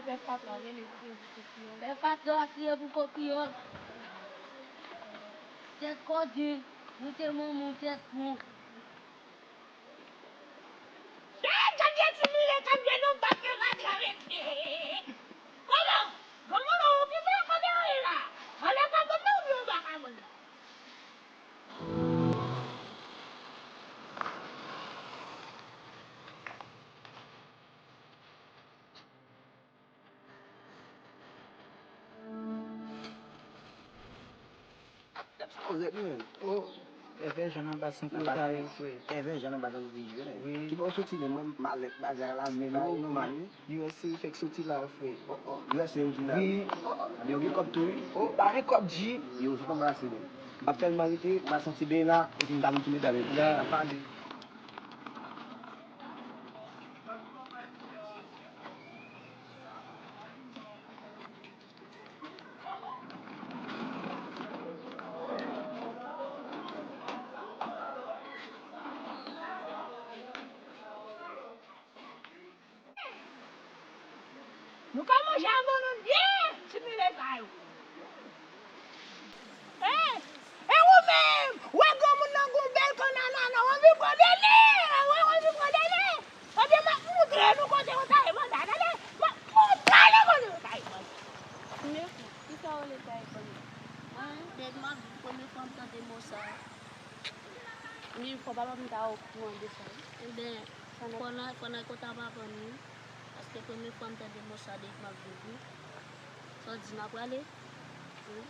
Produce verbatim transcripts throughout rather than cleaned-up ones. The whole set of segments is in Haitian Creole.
Lè fatra rele, kriye pou kokiyon. Lè fatra kriye pou kokiyon. Tèt kòden, nou te manman tèt pon. Gad, gad, gad, ti Mile k ap jwe nan bak yo pa travèse. Kòman? Kòman non, ou ki fè kote w ye la? Anlè kabòn nan oubyen anba kabòn nan? Kòrèk, men. Oh, Èvè Jan nan Basan Koutay, frè. Èvè Jan nan Basan Koutay, frè. Wi. Ki bò w soti menm? Mwen, malèt, bagay la, men la, e nòmal, wi. U S A fèk soti la, frè. U S A m vin la. Wi. Yo gen kòb tou, wi. Oh, bare kòb, G. Yo, sot anba la, se bon. M ap tèlman rete, m a santi byen la, epi m ta vin tounen dèyè. Ya. N ap pale. Nou ka manje avan nou byen, ti Mile sa yo. Eh, e ou menm, wè granmoun nan gon bèl kannana nan, w anvi pran de li, w anvi pran de li. Ebyen, m ap moutre nou kote w ta ye banda, tande, m ap moutre nou kote w ta ye banda. Premye fwa, kisa w rele ta ye banda? Mwen, depi m ap viv, premye fwa m tande mo sa. Men fò papa m ta okouran de sa, wi. Ebyen, fò n al, fò n al konta papa m, wi. Paske premye fwa m tande mo sa depi m ap viv, wi. Sa w di m ap prale? Wi.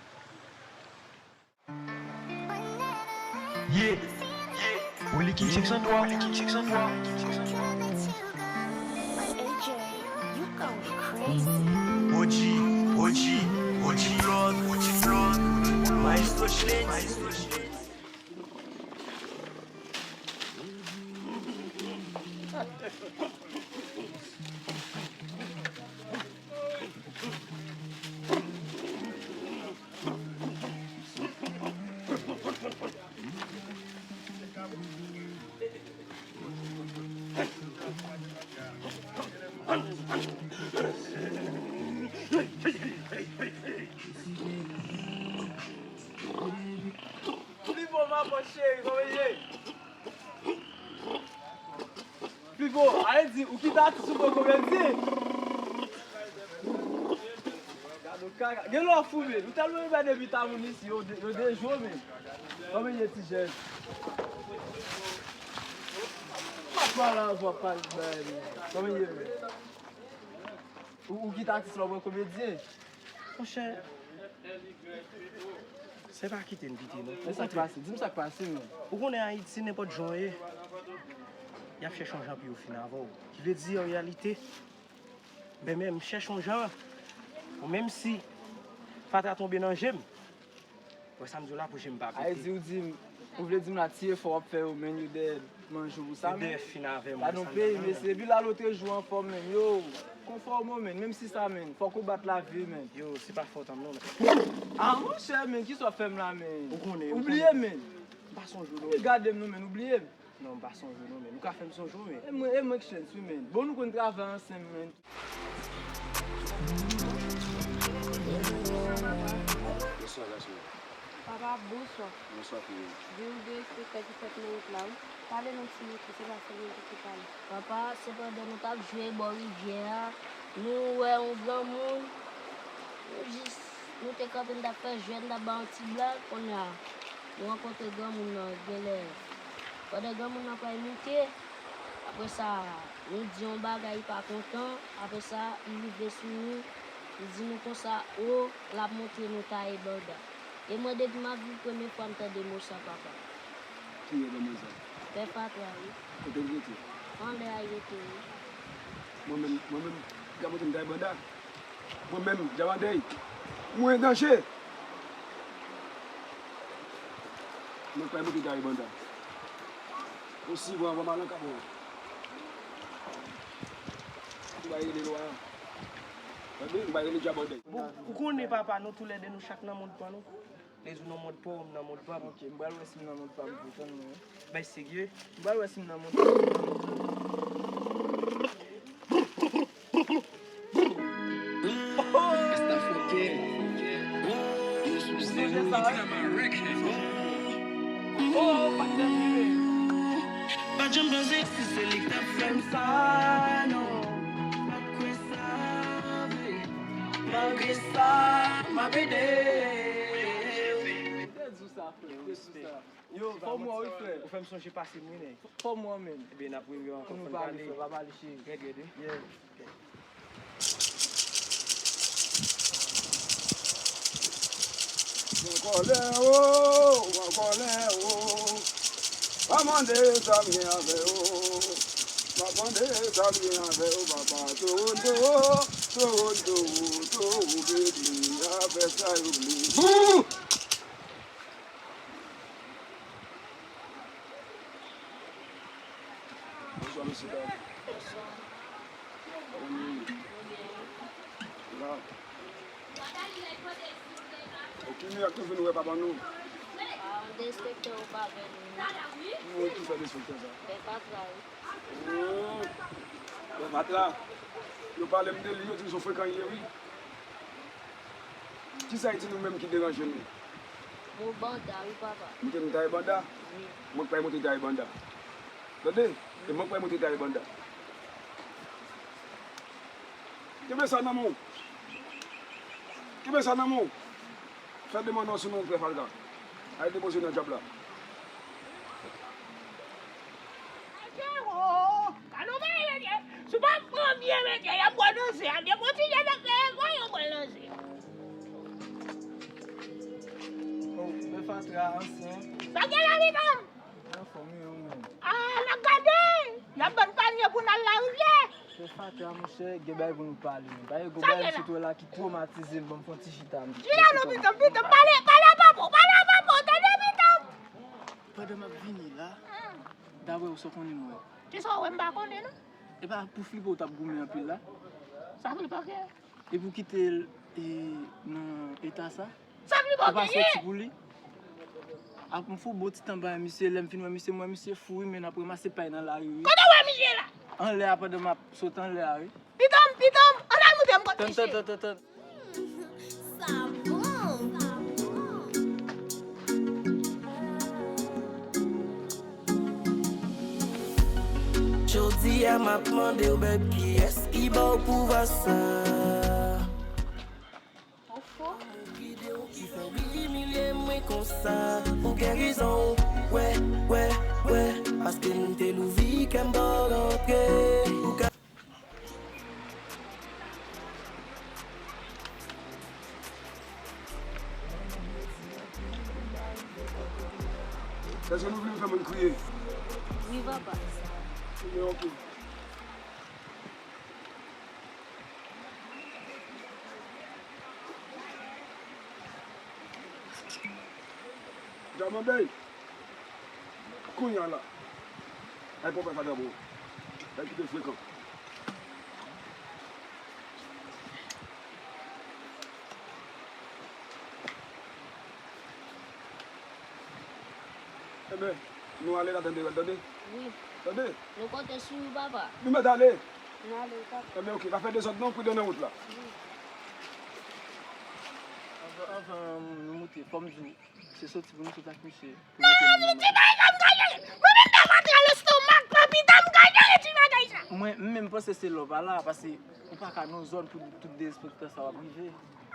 Yeah, yeah. Olikim senk san twa, Olikim senk san twa. O G, O G, O G Blood, O G Blood. Maestro Shane, Maestro Shane. Li bon, maman cheri, kòman ye? Pipo, ale di, ou kite atis ou pran komedyen. Gade w kaka. Gen lè w fou, men. Ou tèlman rive depi ta moun isi, yo de-, yo dejwe w, men. Kòman ye, ti jèn? Pa pale avè w, pa pale, men. Kòman ye, men? Ou, ou kite atis la, w pran komedyen. Monchè, se pa kite n kite, non. Men sa k pase? Di m sa k pase, men. Ou konnen Ayiti, nenpòt jan w ye, y ap chèche yon jan pou yo fin avè w. Ki vle di, an reyalite, men, men m chèche yon jan, pou menm si fatra tonbe nan je m, wè sa m di w la, pou je m pa pete. Ayiti, ou di m, ou vle di m la, ti efò w ap fè yo, men yo dèyè manje w pou sa, men. Yo dèyè fin avè m, wè sa m di w la, men. Gade yon peyi, mesye, epi la, lòt jou anfòm, men. Yo, konfòme w, men, menm si sa, men, fòk ou bat lavi, men. Yo, se pa fòt an m, non, men. Ah, monchè, men, kisa w ap fè m la, men? Ou konnen, ou konnen. Ou bliye m, men. M pa sonje w, non. Epi gade m, non, men, ou bliye m. Non, m pa sonje w, non, men. Ou ka fè m sonje w, men. E mwen, e mwen k chèn, wi, men. Bon, nou konn travay ansanm, men. Bonswa, gason. Papa, bonswa. Bonswa, pitit. Gen yon de enspektè ki fèt nan wout la, wi. Pale non, ti mesye, se pa sèl mwen ki pale. Papa, se pandan nou t ap jwe bò rivyè a, nou wè yon granmoun, nou jis, nou te kanpe, n t ap fè jwèt, n t ap bay yon ti blag, kounye a, nou rankontre granmoun nan, genlè, pandan granmoun nan pral moute, apre sa, nou di yon bagay, li pa kontan, apre sa, li rive sou nou, li di nou konsa, o, l ap montre nou taye banda. E mwen, depi m ap viv, premye fwa m tande mo sa, papa. Ki ye granmoun sa? Pè Fatra, wi. Kote l rete? Anlè a l rete, wi. Mwen menm, mwen menm, gade kote m taye banda. Mwen menm, Djabandèy, mwen an danje. Mwen pa monte taye banda. Osi, mwen anvan m al nan kab mwen. Ou pa rele lwa. Ou pa rele Djabandèy. Bon, ou konnen, papa, nou toulède nou chak nan mond pa nou. Lezou nan mond pa w, m nan mond pa m. Ok, m pral wè si m nan mond pa m tou, tann mwen. Bay serye. M pral wè si m nan mond pa m. Janm panse si se li k t ap fè m sa, non. M pa t kwè sa vre. Malgre sa, m ap ede. Te di w sa, frè, te di w sa. Yo, fò m wè w wi, frè. Ou fè m sonje pase m wi, nèg. Fò m wè w menm. Ebyen, n ap rewè ankò, fò n pale. Fò n pale, frè, pa pale, cheri. Rèd, rèd, wi. Yeah. Mwen kòlè o, mwen kòlè o. Pa mande sa m gen avè w. Pa mande sa m gen avè w, papa. Toronto, Toronto, Toronto, baby, afè sa yo vle. Bou! Bonswa, mesye dam. Bonswa. Kòman nou ye? La. Ou ki mirak nou vin wè papa nou? Ah, despektè ou pa bèl, non. Ki moun ki fè despektè sa? Bèl patra, wi. Oh, bèl patra. Yo pale m de li, yo di m se yon frekan li ye, wi. Kisa l di nou menm ki deranje nou? Ou banda, wi, papa. Monte m ta e banda? Wi. Mwen k pa monte ta e banda. Tande? E mwen k pa monte ta e banda. Kenbe sa nan men w. Kenbe sa nan men w. Fè demann nan sou non, frè Falka. Al depoze nan dyab la. Jero, ka nou bay mesye? Si w pa pran byen mesye, y ap pran nan zen an. Depi w ti jan nan fè efò, yo pran nan zen. Oh, men fatra ansyen. Sa gen la, medam? Anfòm wi, ou menm? Ah, n ap gade! Y ap ban panye pou n al larivyè! Se fatra, monchè, gen bagay pou nou pale, non. Bagay, gon bagay misye t wè la ki twomatize m, ban m fè yon ti chita, m. Chita non, pitanm, pitanm, pale, pale a papa w, pale a papa w, tande, pitanm! Pandan m ap vini la, daprè ou, sa w konnen m wè? Kisa w wè m pa konnen, non? E pa pou flipe w t ap goumen anpil la? Sa flipe, ok. Epi w kite l, e, nan eta sa? Sa flipe, ok, ye? Ou pa soti pou li? Ap m fè yon bon ti tan bay misye, lè m fin wè misye, m wè misye fou wi, men n ap ranmase pay nan lari wi. Kote w wè misye la? Anlè a, pandan m ap sot anlè a wi. Pitanm, pitanm, ann al montre m kote misye. Tann, tann, tann, tann, tann. Sa bon. Jodi a m ap mande w, bèb, kiyès ki ba w pouvwa sa? Ou fou? Ki fè w imilye mwen konsa? Pou gen rezon, wè, wè, wè. Paske m te louvri kè m ba w rantre. Ou ka Èske nou vle fè moun kriye? Wi, papa. Ebyen, ok. Djaman Bèy. Kounye a la. Ay pwòpè fatra bro. Ay kite frekan. Enben, nou ale la tande, tande? Wi. Tande? Nou konte sou ou, papa. Nou mèt ale. Nou ale, papa. Enben, ok, pa fè dezòd non, pridan nan wout la. Wi. Anvan, anvan nou moute, fò m di w, se soti pou nou sot ak misye. Pou mete nou nan men. Ti bagay sa m ka jere. Mwen menm m ta fatra lestomak, papi, ta m ka jere ti bagay sa. Mwen, m menm panse se lè w pa la, paske ou pa ka nan zòn pou tout derespektan sa w ap rive.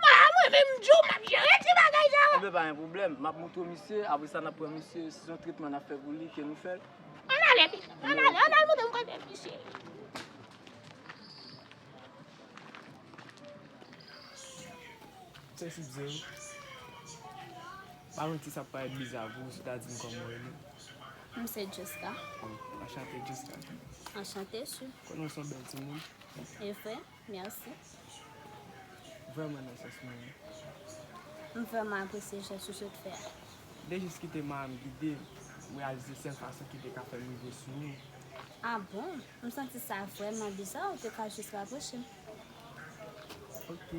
Ah, mwen menm m di w m ap jere ti bagay sa. Enben, pa gen pwoblèm. M ap montre w misye, apre sa n ap pran misye, si se yon tretman n ap fè pou li, ke nou fè l. Ann ale, pitanm, ann ale, ann al montre m kote misye. Sansibze wi. Pa manti, sa parèt biza pou ou, si w ta di m kòman w rele. M se Jessica. Oh, anchante, Jessica. Anchante, sir. Konnen w se yon bèl timoun. E vre? Mèsi. Vrèman nan sans mwen wi. M vrèman apresye jès ou sot fè a. Li te jis kite manman m gide m, m reyalize sèl fason ki te ka fè m rive sou ou. Ah bon? M santi sa vrèman biza, ou te ka jis rapwoche m. Ok.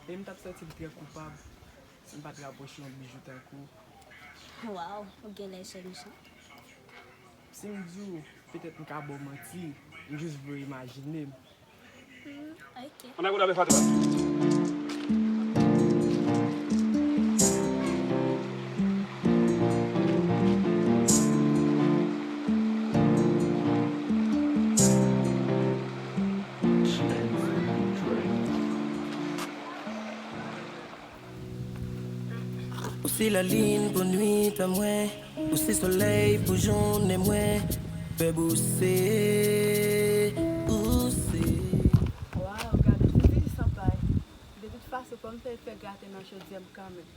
E m t ap santi m trè koupab si m pa t rapwoche yon bijou tankou w. Waw, ou genlè jèn jan. Si m di w, petèt m ka ba w manti, m jis vle w imajine m. Hmm, ok. Ann al kote avè fatra. Se lalin pou nwit an mwen, ou se solèy pou jounen mwen, bèb ou se, ou se. Waw, gade, fouti di san pay. De tout fason, fò m fè, fè graten nan chodyè m kanmenm.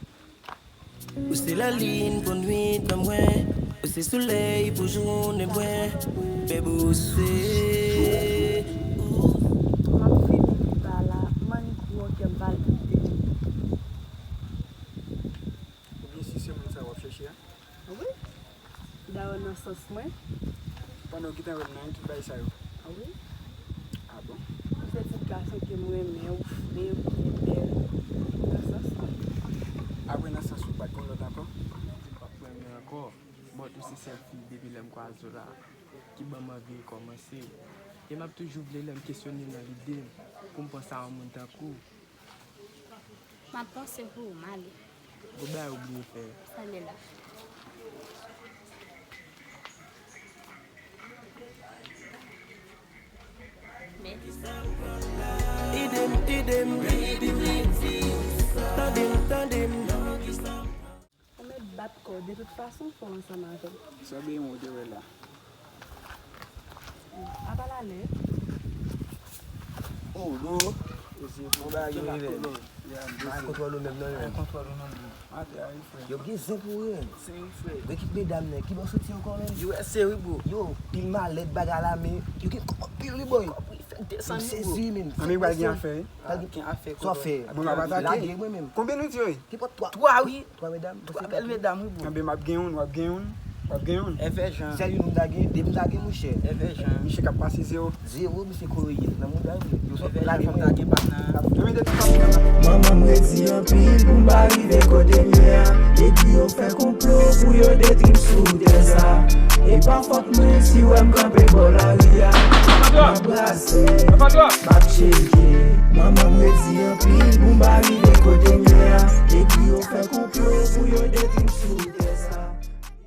Ou se lalin pou nwit an mwen, ou se solèy pou jounen mwen, bèb ou se, ou. M ap fini li pa la, m annik gwo kè m palpite. Oubyen si se moun sa w ap chèche a? Wi. Dayè nan sans mwen. Pandan w gentan wè m nan tout bagay sa yo? Wi. A bon? Ou se tip gason ke m renmen, ou fre, ou bèl. Nan sans mwen. Apre nan sans ou pa t gon lòt ankò? M p ap renmen ankò. But ou se sèl fi depi lè m kwaze w la ki ban m anvi rekòmanse. E m ap toujou vle lè m kesyone nan lide m pou m panse a yon moun tankou w. M ap panse pou ou, m ale. Gon bagay ou bliye fè. Sa l ye la. Men. Ede m, ede m, baby, tande m, tande m. Ou mèt bat kò w, de tout fason, fò w ansanm avè m. Sa w gen ou te wè la? Apa l ale? Oh, bro. Bon bagay yo rive. M pa kontwòl ou menm non, menm. Kontwòl ou non, bro. Atè a wi, frè. Yo gen zen pou ren. Zen wi, frè. Gen kit medam nan, ki bò soti ankò, menm? U S A wi, bro. Yo, pil malèt, bagay la, men yo gen kòb anpil wi, boy. Kòb wi, fèk desann wi, bro. Sezi, menm. Ann, bagay gen afè wi. Pa gen afè. Sa w fè? Bon, m ap atake. Lage mwen menm. Konbyen nou di yo ye? Ki pòt twa? Twa wi. Twa medam. Twa bèl medam wi, bro. Anben, m ap gen youn, w ap gen youn, w ap gen youn. Fè jan. Sèl youn m ta gen, de m ta gen, monchè. Fè jan. Misye k ap pase zewo. Zewo, misye kore yèt nan mouda wi. Yo sot lage mwen. Lage mwen. Manman m redi anpil pou m pa rive kote m ye a. Negri yo fè konplo pou yo detwi m sou tè sa. E pa fòt mwen si w wè m kanpe bò lari a. M ap brase, m ap tcheke. Manman m redi